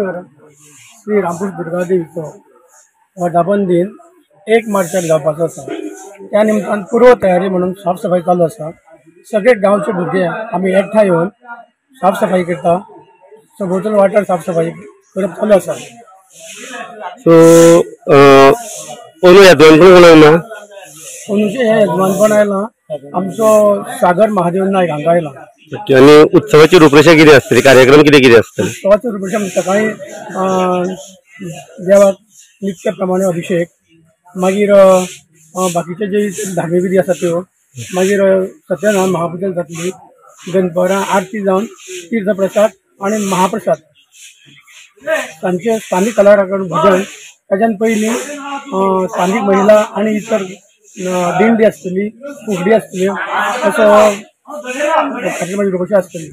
शनिवार श्री रामपुर दुर्गादेवीचो वर्धापन दिन 1 मार्चाक जावपाचो आसा. त्या निमतान पूर्व तयारी म्हणून साफसफाई चालू आसा. सगळे गांवचे भुरगे आमी एकठांय येवन साफसफाई करता. सभोवतल वाठार साफसफाई करप चालू आसा. सो अंदू येजमानपण कोणाक ना? अंदूचें हें येजमानपण आयलां आमचो सागर महादेव नायक हांगा आयला. ओके, आनी उत्सवाची रूपरेशा कितें आसतली, कार्यक्रम कितें कितें आसतले? उत्सवाची रूपरेशा सकाळी देवाक नित्य प्रमाणे अभिशेक, मागीर बाकीचे जे धार्मीक विधी आसा त्यो, मागीर सत्यनारायण महापुजन जातली, दनपरां आरती जावन तीर्थप्रसाद आनी महाप्रसाद, तांचे स्थानीक कलाकारां भजन, ताच्यान पयलीं स्थानीक महिला आनी इतर दिंडी आसतली, फुगडी आसतली, असो कार्यक्रमाची रूपरेशा आसतली.